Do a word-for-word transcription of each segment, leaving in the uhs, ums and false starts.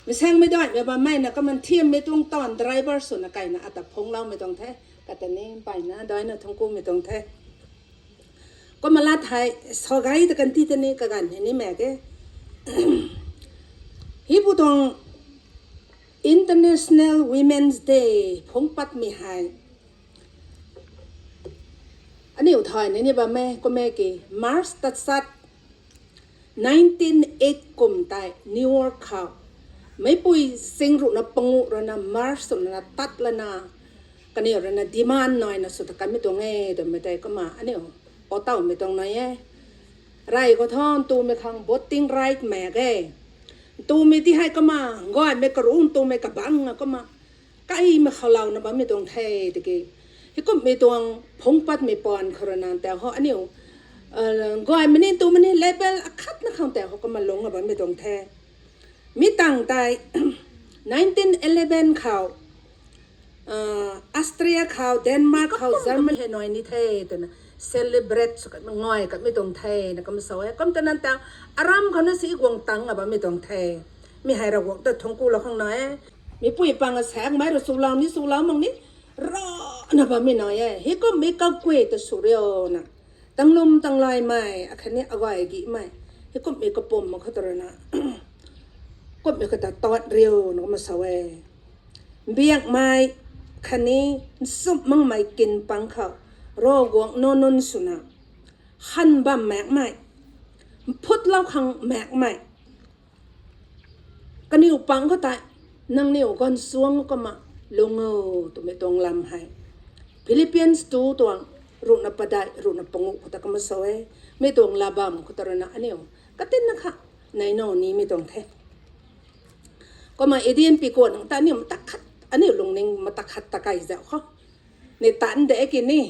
Masaengmei daihmei bammei na kaman thiammei tuang taanv driver swna kaina ata phungloumei tuang the. Kata ni mpeyna daina thungkumei tuang the. Kumna lat hei sa gay ta kan ti ta ni kaganv hei ni mak ge. Hei pu tuang International Women's Day phungc patmei hei aniu thay ni ni bam e, kum e ki March tachat nineteen eight kum tei New York khou meicpui sing ruhna panguh ruina March swna tat lana kaniw ruina demand naina sw ta kanmei tuang e twmei tei kumna aniu pau tawmei tuang nai e. Rey khou thu ntumei khang voting right mak ge. Ntumei ti hei kumna gaymei karu ntumei kabang a kumna kaimei khou louna bammei tuang the tiki. Heikumhmei tuang phungc patmei paan khou ruina tau ho aniu gaymei ni ntumei ni level akhatna khang tau ho kumna lungc a bammei tuang the. Mi tangv tei nineteen eleven khou Austria khou, Denmark khou, Germany hei nai ni the twna celebrate sw kanmei, ngai kanmei tuang the na kum sa e. Kum twna tau aram khou na si guang tang a bammei tuang the. Mi hei Ravguangc ta thungkulou khang nai e. Meicpui pang a saekmei rui swlou ni swlou mak ni rana bammei nai e. Heikumhmei kakuay ta sw riuna tanglum tanglaymei akhatni agay gihmei heikumhmei kapum mak khou ta ruina kumhmei khou ta tat riuna kumna sa e. Mbiakmei khatni nchumh makmei kin pang khou Ravguangc nac nunc swna han bam makmei, mphutlou khang makmei kaniw pang khou tei nangniw ganvsuang kumna lung o twmei tuang lam hei Philippians two tuang ruhna padeih ruhna panguh khou ta kumna sa e. Mi tuang lat bam khou ta ruina aniu katinna kha neino nimei tuang the. Kumna Eden pikuan ta aniu mata khat, aniu lungning mata khat ta kai zauc khou ni tan de ki ni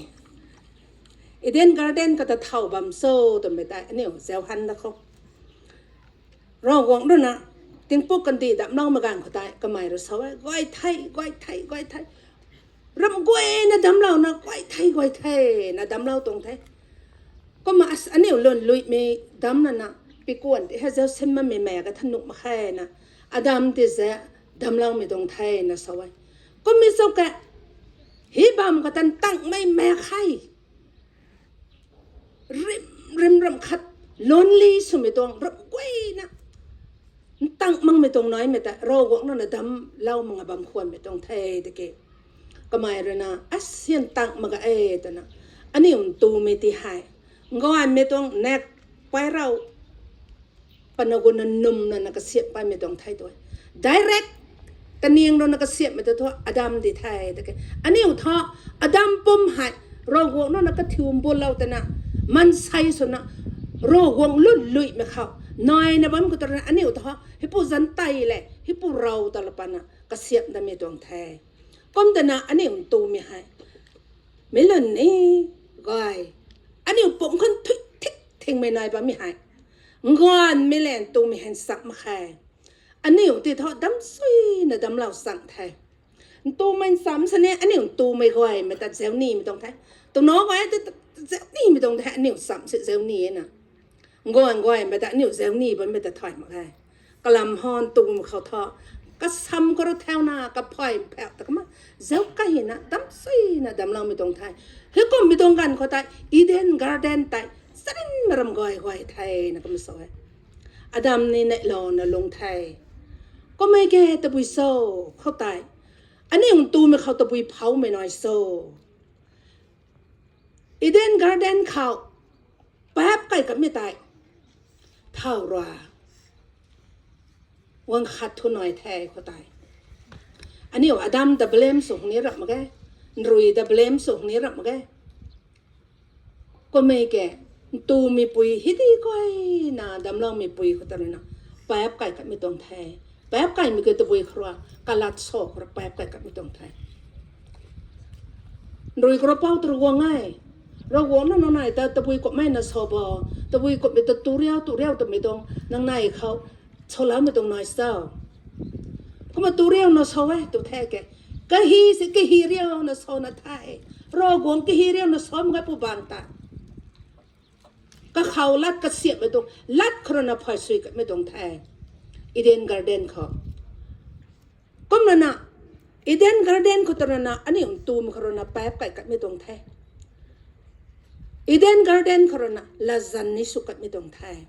Eden Garden kata thau bam cho twmei tei aniu zauc han da khou Ravguangc ruina tingpuk kandih damcloumei ganv khou tei kamei rui sa e, guay thei, guay thei, guay thei, ramh guayna damclouna guay thei, guay thei na damclou tuang the. Kumna aniu lwnluihmei damc lana pikuan ti hei zauc sin makmei mak ka thanuk mak khe na adam ti ze damcloumei tuang the na sa e. Kummei cho ke hei bam kata ntangmei mak khe. Rim, rim ramh khat lonely swmei tuang ramh guayna ntang makmei tuang naimei ta Ravguangc ruina damclou mak a bam khwanmei tuang the tiki. Kamei ruina asian ntang mak ga e twna aniu ntumei ti hei gaymei tuang nek pay rau pana guna num nana kasiam paymei tuang the tu e. Direct kaniang ruina kasiamhmei ta thu adam di the tiki. Aniu thu adam pum hei Ravguangc ruina kathiu mbulou tana mansei swna Ravguangc lwnluihmei khou naina bam khou ta ruina aniu thu heipu zanc tei le heipu rau ta la pana kasiamh damei tuang the. Kum tana aniu ntumei hei mi lwn ni gay aniu pum khang thui thik thingmei nai bammei hei gaymei le ntumei hei nchamh mak khe. Aniu ti thu damsuina damclou chang the. Ntumei nchamh sini aniu ntumei gaymei ta zauc nimei tuang the. Twna gay ti zauc nimei tuang the aniu nchamh si zauc ni e na. Gay gaymei ta aniu zauc ni bammei ta thay mak khe. Kalam han tumei khou thu kasam khou rui thauna kaphay phau ta kumna zauc kayna damsuina damcloumei tuang the. Heikumhmei tuang ganv khou tei Eden Garden tei charynmei ram gay guay the na kumna sa e. Adam ni neihlouna lung the. Kummei ke tabui cho khou tei aniu ntumei khou tabui phoumei nai cho. Eden Garden khou paap kai kamei tei thau rua guang khat thu nai the khou tei aniu adam ta blame sw ni rap mak ge, nrui ta blame sw ni rap mak ge. Kummei ke ntumeipui hei di kayna damcloumeipui khou ta ruina paap kai kamei tuang the. Paap kaimei ke tabui khou rui kalat sa khou rui paap kai kamei tuang the. Nrui khou rui pau ta rui guang e. Ravguangc na nang nai ta tabui kumhmei na sa bo, tabui kumhmei ta tu riau tu riau twmei tuang nang nai khou saloumei tuang nai cho. Kumna tu riau na sa e tu the ke. Kahi si kahi riau na sa na the. Ravguangc kahi riau na sa mak ge pu bang ta. Kakhou lat kasiamhmei tuang lat khou ruina phay sui kamei tuang the. Eden Garden khou Kumna na, Eden Garden khou ta rana aniu ntumei khou rana paap kai katmei tuang the. Eden Garden khou rana latzan ni sw katmei tuang the.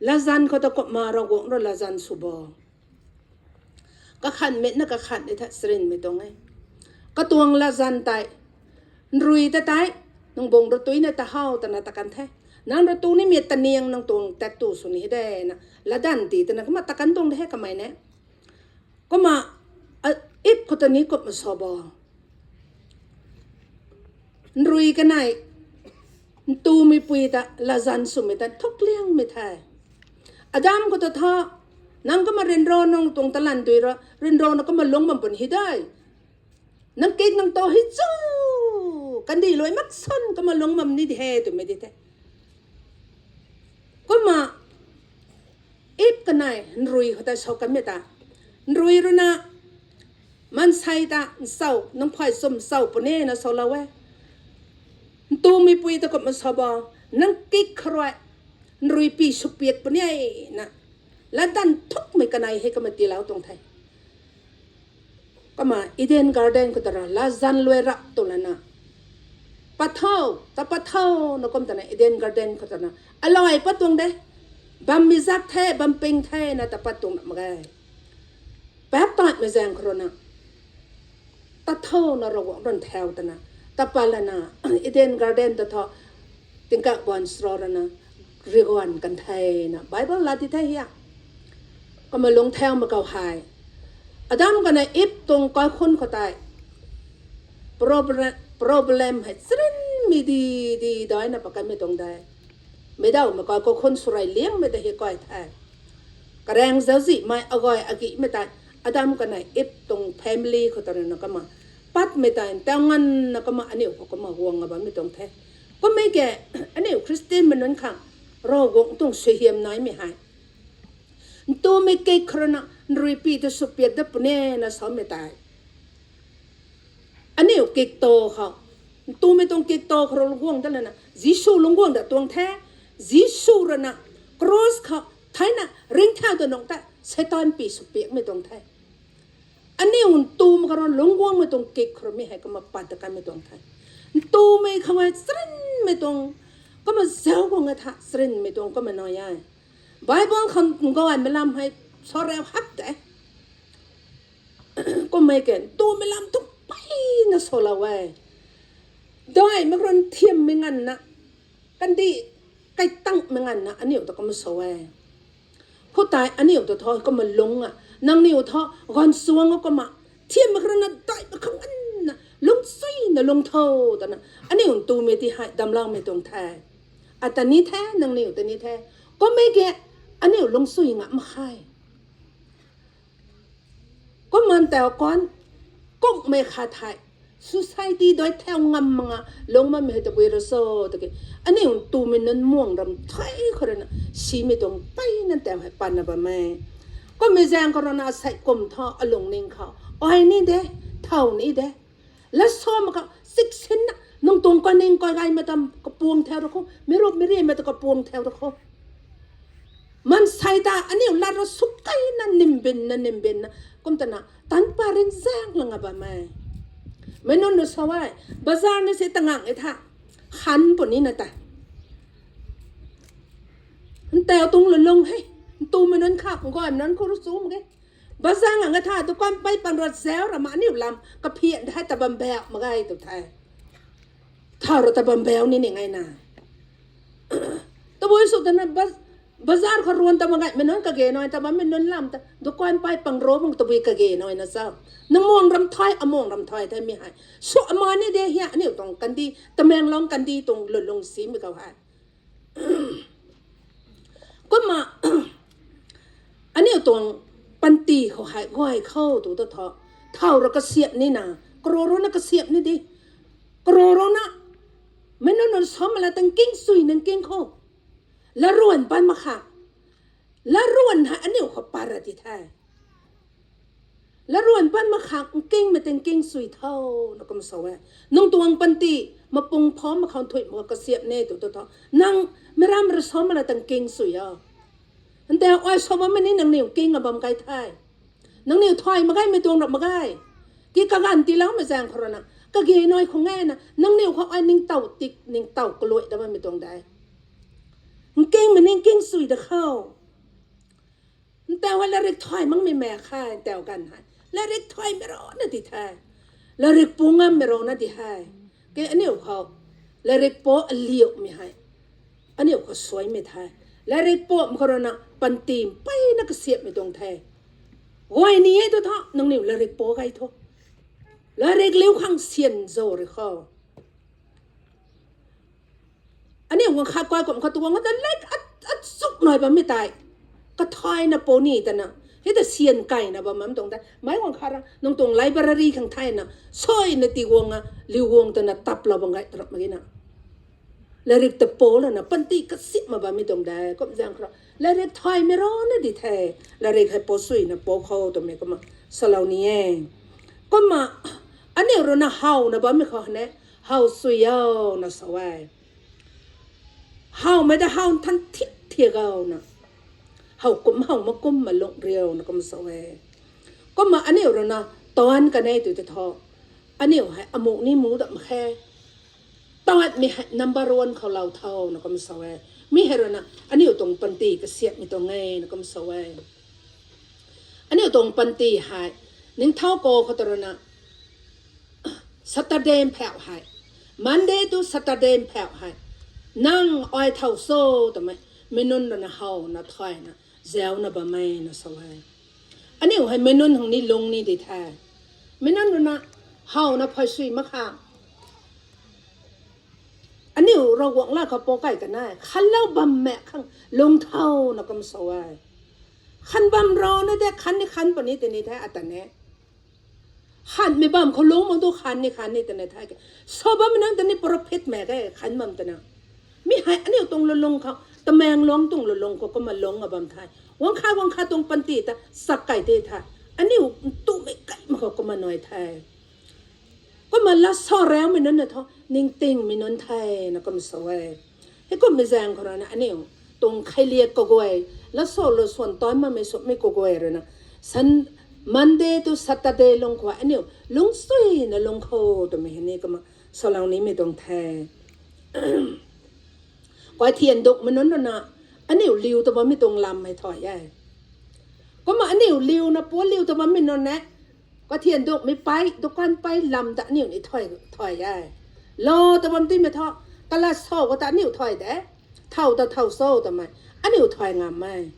Latzan khou ta kumna Ravguangc rui latzan sw bo. Kakhan mitna kakhan ni tha sarinmei tuang e. Katuang latzan tei, nrui ta tei, nang bung rui tuina ta how twna ta kan the. Nang rui tu nimei taniang nang tuang taektw sw ni de na. Latdanv ti twna kumna ta kan tuang de he kamei ne. Kumna, a, Ip khou ta ni kumna sa bo. Nrui kanei, ntumei pui ta latzan swmei ta thukliangmei the. Adam khou ta tha, nang kumna ryanra nang tuang talan dui ra, ryanra na kumna lungc bam puni de. Nang kik nang ta hei cho, kandih luai mak san kumna lungc bam ni di he twmei di the. Kumna, Ip kanei, nrui khou ta sa kanmei ta. Nrui rui na, maansei ta, nchau, nang phay chum chau puni na salou e. Ntumei pui ta kumna sa bo, nang kik khou rui, nrui pi sw piak puni na. Latdanv thukmei kanei hei kumna tiilou tuang the. Kumna Eden Garden khou ta ra, latzan luai rap tu lana. Pat tho, ta pat tho, na kum twna Eden Garden khou ta na. Alai pat tuang de. Bammei zak the, bam ping the, na ta pat tuang na mak ge. Paap tatmei zaeng khou rana. Ta tho na Ravguangc rui thau twna. Ta pat lana, Eden Garden ta tho, tingkauh baanv sro rana, riguan kan the na. Bible lat ti the hia. Kumna lungc thau mak khou hei. Adam kanei Ip tuang kaikhunc khou tei. Problem, problem hei, charinmei di, di, daina pat kanmei tuang de. Meic daw mak khou kaikhunc swrey liangmei ta hei kai the. Karaeng zauczihmei agay agihmei tei, Adam kanei Ip tuang family khou ta rana kumna. Patmei tei, ntaw nganvna kumna aniu khou kumna guang nga bammei tuang the. Kummei ke, aniu Khristianmei nunc khang, Ravguangc tuang suaihiam naimei hei. Ntumei kik khou rana, nrui pi ta sw piak dat puni na samei tei. Aniu kik ta khou. Ntumei tuang kik ta khou rui lungc guang dat lana. Jisu lungc guang dat tuang the. Jisu rana. Cross khou. Theina ringcthau ta nung ta. Seitaan pi sw piakmei tuang the. Aniu ntumei khou rui lungc guangmei tuang kik khou rui mi hei kumna pat ta kanmei tuang the. Ntumei khou hei charinmei tuang. Kumna zauc guang e tha charinmei tuang kumna nai e. Bible khou gaymei lam hei sa rau hak de. Kummei ke, ntumei lam thu mpeyna salou e. Daihmei khou rui nthiammei nganvna, kandih kaitangmei nganvna aniu ta kumna sa e. Khoutei aniu ta tho kumna lungc a, nangniw tho gaanv suang a kumna, nthiammei khou rui na daihmei khang nganvna, lungcsuina lungc tho twna, aniu ntumei ti hei damcloumei tuang the. Ata ni the, nangniw ta ni the. Kummei ke, aniu lungcsui ngam mak khe. Kumna ntaw kan, kungmei khat hei, society dui thau ngam mak nga, lungc bammei hei tabui ra cho, tiki. Aniu ntumei nunc muang ram thei khou rui na, simei tuang mpeyna ntaw hei patna bam e. Kummei zaeng khou rui na asei kum tho, alungning khou. Ai ni de, thau ni de. Lat sa mak khou, siksinna, nang tuang kaning kai gaymei ta kapuang thau ra kho, mi rup mi riamei ta kapuang thau ra kho. Maansei ta, aniu lat ra sw keyna, nimbinna, nimbinna, kum twna, tanc pa ringzaeng lana bam e. Meic nunc rui sa e, bazar na si tangang e tha, han puni na ta. Ntaw tuang lulung hei, ntumei nunc kha, gaymei nunc khou rui chu mak ge. Bazar ngang e tha, dukan pei pang rat zau ra ma aniu lam, kaphian de hei ta bam bau mak ge tu the. Thau ra ta bam bau ni ni ngai na. Tabui sw twna baz-, bazar khou ruan ta mak gaymei nunc kage nai ta bammei nunc lam ta, dukan pei pang ro bang tabui kage nai na sa. Na muang ram thai, amuang ram thai the mi hei. Sw ama ni de hia, aniu tuang kandih, Tamenglong kandih tuang lulung simei khou hei. Kumna, aniu tuang panty khou hei guay khou tu ta tho. Thau ra kasiap ni na, karo rui na kasiap ni di. Karo rui na, meic nunc nunc sa mak la tang king sui nang king khou. Lat ruan pan mak kha. Lat ruan hei aniu khou pat ra ti the. Lat ruan pan mak kha, nkingmei tang king sui tho, na kum sa e. Nang tuang panty, mapung pham mak khou nthuih mak kasiap ni tu ta tho. Nang, meic ram ra sa mak la tang king sui a. Ntaw ai sa bammei ni nangniw king a bam kai the. Nangniw thay mak ge, mi tuang rap mak ge. Ki kaganv tiiloumei zaeng khou rui na, kage nai khou nge na, nangniw khou ai ningtow tik, ningtow kaluai dat bammei tuang de. Nkingmei ning king sui da khou. Ntaw hei latrik thay makmei mak khe, ntaw ganv hei. Latrik thaymei rana di the. Latrik pu ngammei rana di hei. Ke aniu khou. Latrik po aliumei hei. Aniu khou suaimei the. Latrik po mkhou rana panty mpeyna kasiamhmei tuang the. Guay ni e tu tho, nangniw latrik po kai tho. Latrik liu khang syan zo rui khou. Aniu guang khat kai kum khat tu guang ta lek at, at suk nai bammei tei. Kathayna po ni tana. Hei ta syan kaina bam mam tuang tei. Meic guang khat ra, nang tuang library khang thayna. Suaina ti guang a, liu guang tana taplou bam gay tarap mak ge na. Latrik ta po lana, panty kasimh mak bammei tuang de. Kum zaeng khou ra. Latrik thaymei rana di the. Latrik hei po suina po khou twmei kumna. Salou ni e. Kumna, aniu rui na howna bammei khou ne. How sui o na sa e. Howmei ta how nthan thik thiak o na. How kum how makum ma lung riu na kum sa e. Kumna aniu rui na taanv kanei tu te tho. Aniu hei amu ni mu dat mak khe. Taanvmei hei number one khou lou tho na kum sa e. Mi hei rui na aniu tuang panty kasiamhmei tuang e na kum sa e. Aniu tuang panty hei. Ningthau kou khou ta rui na. Saturday mphauh hei. Monday to Saturday mphauh hei. Nang ai thau so twmei. Mi nunc rui na howna thayna. Zauna bammei na sa e. Aniu hei mi nunc hang ni lung ni di the. Mi nunc rui na howna phay sui mak kha. Aniu Ravguangc la khou po kai kanei. Khanlou bam mak khang lung thau na kum sa e. Khan bam rana de khan ni khan puni tini the ata ne. Khanmei bam khou lung mak tu khan ni khan ni tana the ke. Sa bammei nunc tani prophet mak ge khan bam tana. Mi hei aniu tuang lulung khou, Tamenglong tuang lulung khou kumna lung a bam the. Guang khat guang khat tuang panty ta sak kai te the. Aniu ntumei kai mak khou kumna nai the. Kumna la sa raumei nunc na tho, ningtingmei nunc the na kum sa e. Hei kummei zaeng khou rui na aniu tuang kheiliak kaguay, la sa lou suan taanv makmei sumei kaguay rui na. Sun-, Monday to Saturday lung khou aniu lungsuina lung khou twmei hei ni kumna salou nimei tuang the. Kai thian dukmei nunc rui na, aniu liu ta bammei tuang lam hei thay e. Kumna aniu liuna puan liu ta bammei nunc ne, kai thian dukmei pei, dukan pei lam ta aniu ni thay, thay e. Lou ta bam timei tho, kala so khou ta aniu thay de. Thau ta thau so twmei, aniu thay ngam e.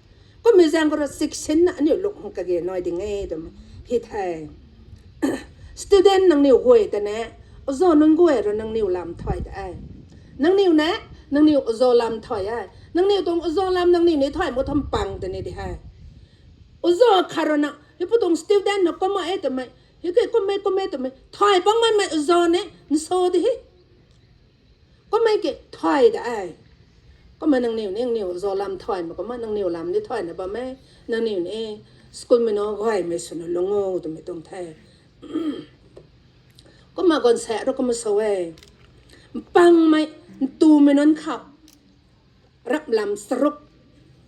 Kummei zaeng khou rui siksinna aniu lung hang kage nai ding e twmei. Hei the. Student nangniw guay ta ne, ozo nunc guay rui nangniw lam thay de. Nangniw ne, nangniw ozo lam thay e. Nangniw tuang ozo lam nangniw ni thay mak tham pang tini di he. Ozo khat rui na, hei pu tuang student na kumna e twmei, hei ke kummei kummei twmei, thay pangmei mei ozo ne, nso di he. Kummei ke thay de ai. Kumna nangniw ni, nangniw ozo lam thay mak kumna, nangniw lam ni thayna bam e, nangniw ni, school mei na gaymei swna lung o twmei tuang the. Kumna gaanvsaekc rui kumna sa e. Mpangmei, ntumei nunc khou. Rap lam charuk.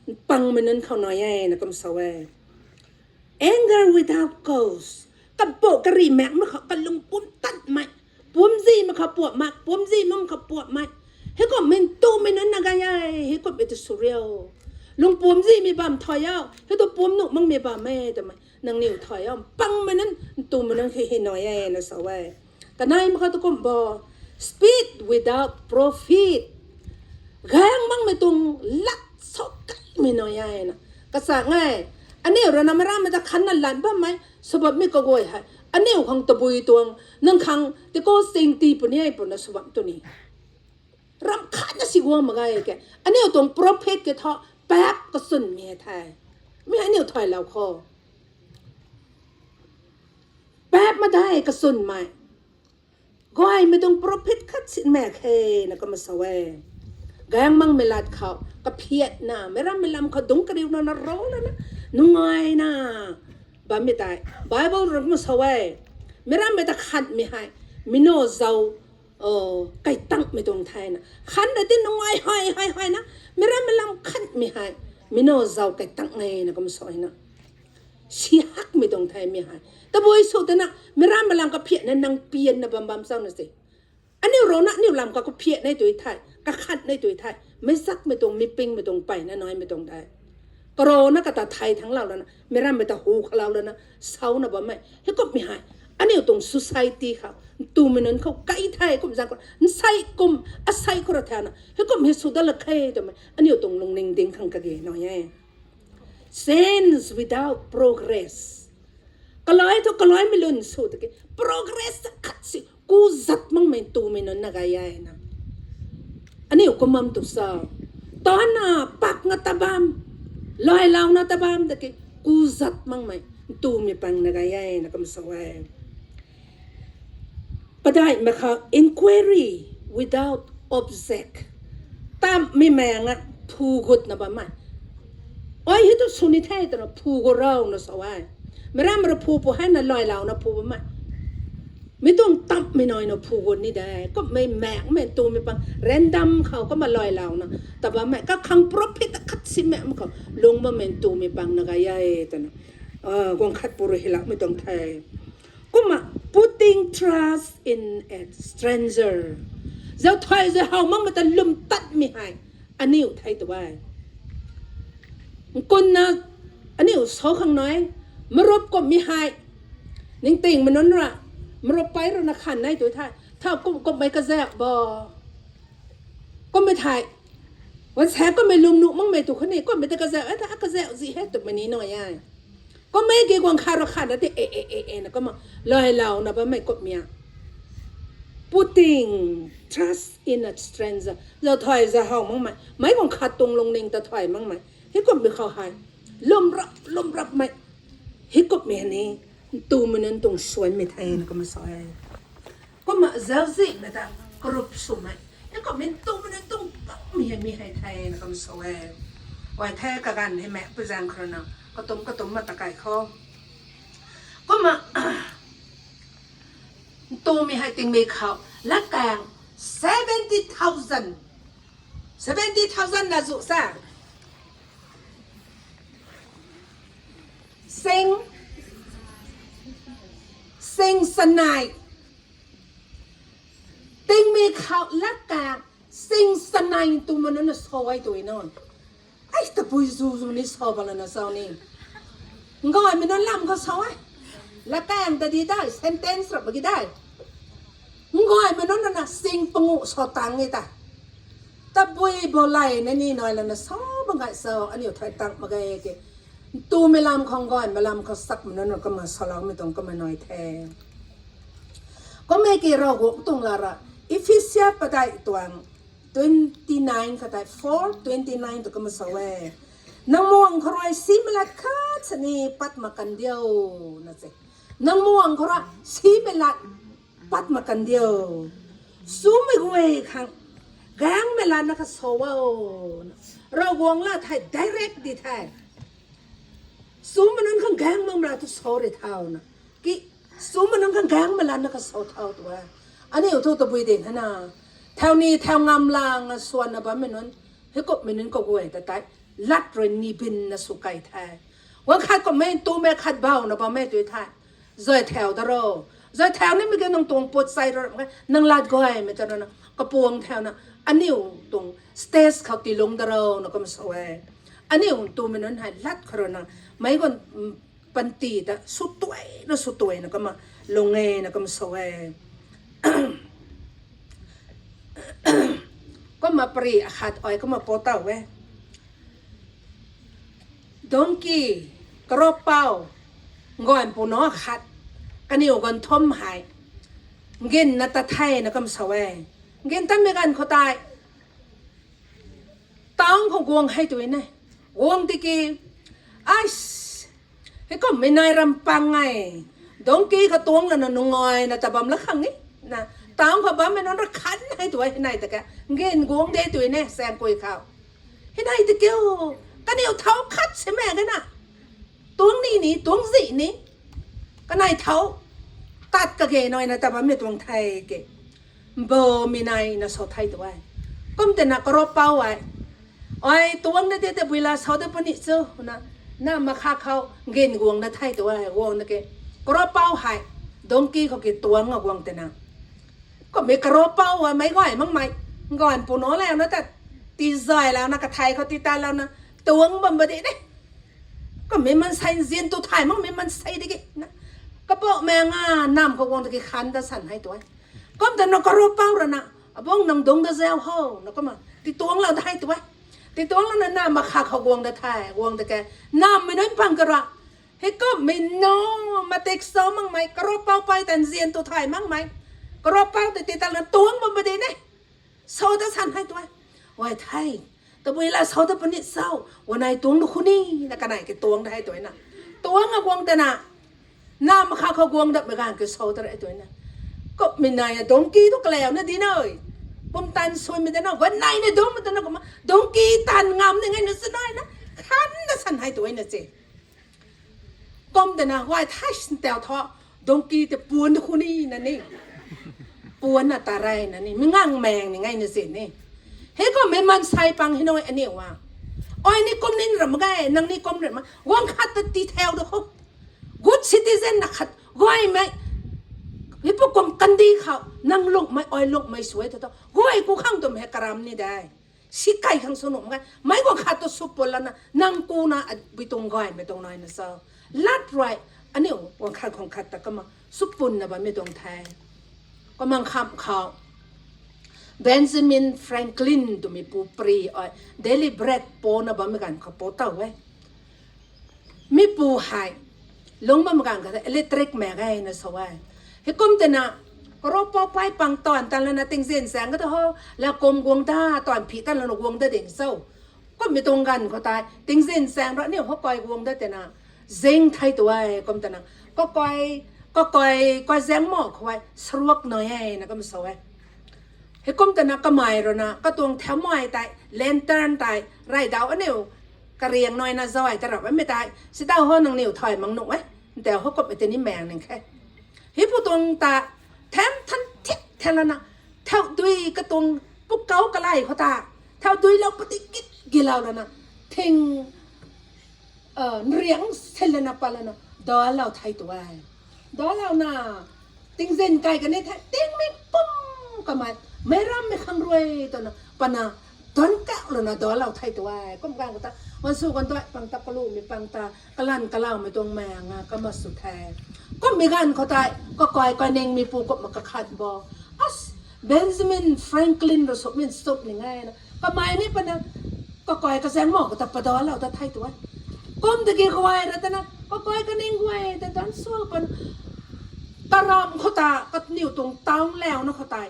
Mpangmei nunc khou nai e na kumna sa e. Anger without cause. Kapu kari mak mak khou kalung pumc tatmei. Pumczi mak khou puamh mak, pumczi mak khou puamhmei. Hei kumna ntumei nunc na gay e, hei kumna tu sw riu. Lung pumczimei bam thay o, hei tu pumc nuh makmei bam e twmei. Nangniw thay o, mpangmei nunc, ntumei nunc hei hei nai e na sa e. Kanei mak khou tu kum bo, speed without profit. Gaeng makmei tuang lat sw kaimei nai e na. Kasa nge, aniu rui na marammei ta khanna lat bammei, sw bammei kaguay hei. Aniu khang tabui tuang, nang khang tiko sing ti puni e puna sw bam tuni. Ram khatna si guang mak ge ke. Aniu tuang profit ke thu, paap kasunmei the. Mi aniu thaylou khou. Paap madai kasunmei. Gaymei tuang profit khat sinmei khe na kumna sa e. Gaeng makmei lat khou, kaphiatna, meic rammei lam khou dungc kariuna na rou lana, nungaina. Bammei tei, Bible rui kumna sa e. Meic rammei ta khanmei hei, meic nac zau, kaitangmei tuang thena. Khan ra ti nungai hei, hei, hei na, meic rammei lam khanmei hei, meic nac zau kaitang e na kumna sa e na. Si hakmei tuang the mi hei. Tabui sw tana, mi rammei lam kaphiatna nang pianna bam bam chau na se. Aniu rui na, aniu lam ka kaphiat nei tui the, kakhat nei tui the, meic zakmei tuang, mi pingmei tuang, peyna naimei tuang the. Karana kata thei thangc lou lana, mi rammei ta hu kha lou lana, sauna bammei. Heikumhmei hei, aniu tuang society khou, ntumei nunc khou kai the, kum zang khou, nsei kum, asei khou ra thana, heikumh hei sw dat lak khe twmei, aniu tuang lungning ding khang kage nai e. Change without progress. Kalai thu kalaimei lun sw tiki, progress khat si, ku zat makmei ntumei nunc na gay e na. Aniu kum bam tu sa. Tana pak nga ta bam, lailouna ta bam tiki, ku zat makmei ntumei pang na gay e na kum sa e. Padaihmei khou inquiry without object. Tammei maeng a phu gutna bammei. Ai hei tu sw ni the twna phu gu rau na sa e. Mi rammei ra phu pu hei na lailouna phu bammei. Mi tuang tammei naina phu gut ni de. Kumhmei maengmei ntumei pang random khou kumna lailouna ta bammei. Kakhang profit khat si maengmei khou lung bammei ntumei pang na gay e twna, guang khat pu rui hilakmei tuang the. Kumna, putting trust in a stranger. Zau thay zau how makmei ta lwm tatmei hei aniu thei tu e. Nkunna aniu sa khang nai, marup kumhmei hei, ningtingmei nunc ra, marup pei rui na khan nei tu the. Thau kum kumhmei kazak bo. Kumhmei thei, wan sa kumhmei lwm nuh makmei tu khatni, kumhmei ta kazak e ta, kazak zi he twmei ni nai e. Kumhmei ki guang khat ra khat na ti e e e e na kumna lailouna bammei kumhmei a. Putting trust in a stranger. Zau thay zau how makmei, meic guang khat tuang lungning ta thay makmei. Heikumhmei khou hei, lwm rap lwm rapmei. Heikumhmei ni, ntumei nunc tuang suanmei the na kumna sa e. Kumna zauczihmei ta group swmei. Heikumhmei ntumei nunc tuang pakmei hei mi hei the na kumna sa e. Ai the kaganv hei maek pu zaeng khou rui na, katum katum ma ta kai khou. Kumna, ntumei hei tingmei khou, latkaeng seventy thousand. Seventy thousand na zu sa. Sing, sing sanei. Tingmei khou latkaeng sing sanei ntumei nunc na sa e tui na. Ai, tabui zu zu ni sa bam lana sa ni. Ngaymei nunc lam khou sa e. Latkaeng ta di dai, sentence rap mak ge dai. Ngaymei nunc na sing panguh sa tang e ta. Tabui bo lay na ni nai lana sa bam gay sa, aniu thay tang mak ge ke. Ntumei lam khou ngaymei lam khou sakmei nunc na kumna saloumei tuang kumna nai the. Kumna ki Ravguangc tuang lat ra, Ephesia padeih tuang twenty nine kha tei, four twenty nine tu kumna sa e. Nang muang khou rui simei lat khat sini pat mak kan diu na se. Nang muang khou rui simei lat pat mak kan diu. Sumei guay khang gaengmei lat na kha sa o. Ravguangc lat thei direct di the. Sumei nunc khang gaeng makmei lat tu sa rui thau na. Ki, sumei nunc khang gaengmei lat na kha sa thau tu e. Aniu thu tabui ding hei na. Thau ni thau ngam lang a swanna bammei nunc, heikumhmei nunc kaguay ta tei lat rui ni binna sw key the. Guang khat kumhmei ntumei khat bauna bammei tu the. Zay thau da ro. Zay thau nimei ki nang tuang put sai ro, nang lat gaymei ta rana kapuang thauna, aniu tuang stage khou tiilung da ro na kumna sa e. Aniu ntumei nunc hei lat khou rui na, meic guan, panty ta sw tuai na sw tuai na kumna lung e na kumna sa e. Kumna pari akhat ai kumna pou tau e. Donkey, karopou, ngaymei pu na khat, kaniw ganv thum hei nginna tat the na kumna sa e. Ngin tatmei ganv khou tei town khou guang hei tu ne. Guang tiki, ai, heikumhmei nai ram pang e. Donkey khou tuang lana nungaina ta bam la khang e. Na, town khou bammei nunc ra khan hei tu e, hei nai ta ke. Ngin guang de tu ne, saengkui khou. Hei nai ta kiu, kaniw thau khat simei ke na. Tuang ni ni, tuang zih ni. Kanei thau, tat kage naina ta bammei tuang the ke. Mbamei nai na sa the tu e. Kum tei na karopou e. Ai, tuang na tei tabui la sa de puni chu, na. Na makha khou gin guang na thei tu e, guang na ke. Karo pau hei, donkey khou ki tuang a guang tena. Kumhmei karo pau a mei guay makmei, guan pu no lau na ta, ti zay lau na, kathai khou ti ta lau na, tuang bam ba di de. Kumhmei mansei nzian tu thay makmei mansei di ki na. Kapou mei nga nam khou guang ta ki khan da san hei tu e. Kum ta na karo pau ra na, abang nang dungc da zau ho, na kumna, ti tuang lau da hei tu e. Ti tuang lau na na makha khou guang da thei, guang da ke. Nammei nunc pang kara. Hei kumhmei no, matik so makmei, karo pau pei tan nzian tu thay makmei. Karo pau ta ti ta la tuang bam ba di ne. So da san hei tu e. Guay thei. Tabui la so da puni so. Wanei tuang lu khou ni, na kanei ki tuang da hei tu e na. Tuang a guang tena. Na makha khou guang da mei ganv ki so da rei tu e na. Kumhmei nai a donkey tu kalau na di nai. Pumtan suimei tena. Wanei na dungc mei tena kumna. Donkey tan ngam ni ngai na sa nai na. Khan da san hei tu e na se. Kum tena guay thei sin tau thu, donkey te puan khou ni na ni. Puan na ta rei na ni, mi ngang meng ni ngai na zin ni. Hei kumhmei mansei pang hei nai aniu a. Oi ni kum nin ram mak ge, nang ni kum ram mak. Guang khat ta ti thau da khou. Good citizen na khat, guaymei. Hei pu kum kandi khou, nang lungmei, oi lungmei suai ta tu. Guay ku khang tum hei karam ni de. Si kai khang sw nuh mak ge. Mei guang khat tu sw pun lana, nang ku na abui tuang gaymei tuang nai na sa. Lat rui, aniu guang khat khang khat ta kumna, sw pun na bammei tuang the. Kumna kham khou. Benjamin Franklin twmei pu pri oi, Daily Bread pou na bammei ganv khou pou tau e. Mi pu hei, lungc bam ganv khat electric mei gay na sa e. Hei kum tena, karo pau pei pang taanv tan lana tingzin zaeng kata ho, la kum guang da, taanv phi tan lana guang da ding so. Kumhmei tuang ganv khou tei, tingzin zaeng rui aniu hou kai guang da tena, zing thei tu e, kum tena, kakai, kakai, kai zaeng mo khou e, saruak nai e, na kum sa e. Hei kum tena kamei rui na, katuang thaumei tei, lantern tei, rey dau aniu, kariang nai na zay ta rap e mei tei, si tau ho nangniw thay mang nuh e, ntau hou kumhmei tei ni meng ning khe. Hei pu tuang ta, them than thik the lana, thau dui katuang pukau kalai khou ta, thau dui lou pati kit gi lou lana, thing, nriang se lana pa lana, dal lou thei tu e. Dal lou na, tingzin kai kani thei, tingmei pum kamei, meic rammei khang rui twna, pana, don kau lana dal lou thei tu e. Kum ganv khou ta, wan sw kan tu e, pang ta kalumei pang ta, kalan kalaumei tuang mei nga kama sw the. Kumhmei ganv khou tei, kakai kaningmei pu kumna kakhat bo. As, Benjamin Franklin rui sw min suk ni ngai na. Kamei ni pana, kakai kazaeng mo khou ta padal lou ta thei tu e. Kum ta ki guay ra tana, kakai kaning guay ta dan sw pan. Karam khou ta, kaniw tuang town launa khou tei.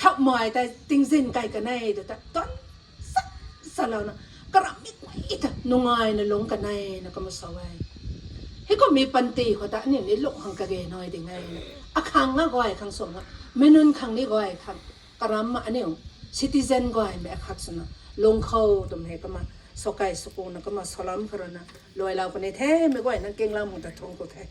Thaumei tei tingzin kai kanei tu ta, tan sa, sa lou na, karam mi guay ta, nungai na lungc kanei na kama sa e. Hei kumhmei panty khou ta, aniu ni lungc khang kage nai ding e. Akhang nga guay khang sw nga, mei nunc khang ni guay khang, karam ma aniu, citizen guaymei akhat swna, lung khou twmei hei kama, sa kai sw ku na kama, salam kha rui na, luai lou kanei the, mei guay nang kinglam hang ta thung ku the.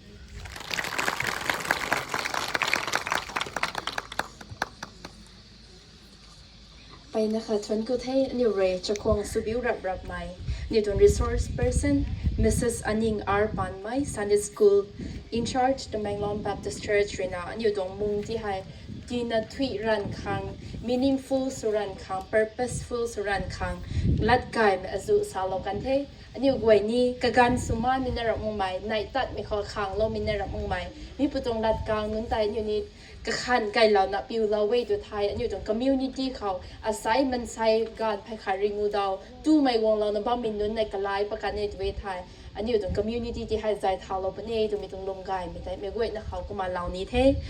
Mpeyna kha thuanc ku the, aniu rui chakhwang swbiu rap rapmei, aniu tuang resource person, Mrs Aning R Panmei, Sunday School in charge, Tamenglong Baptist Church ruina, aniu tuang mung ti hei, tina thui ranv khang, meaningful sw ranv khang, purposeful sw ranv khang, latkaymei azuh salou kan the. Aniu guay ni kaganv swmamei na ram makmei, neih tatmei khou khangloumei na ram makmei, mi pu tuang latkaeng nunc tei aniu ni kakhan kailouna piulou e tu thei, aniu tuang community khou asei mansei ganv phey khat ringu dau tumei guanglouna bammei nunc nei kalai pakan e tu e thei, aniu tuang community ti hei zay thaulou puni e twmei tuang lung gaymei tei meic guayna khou kumna lou ni the.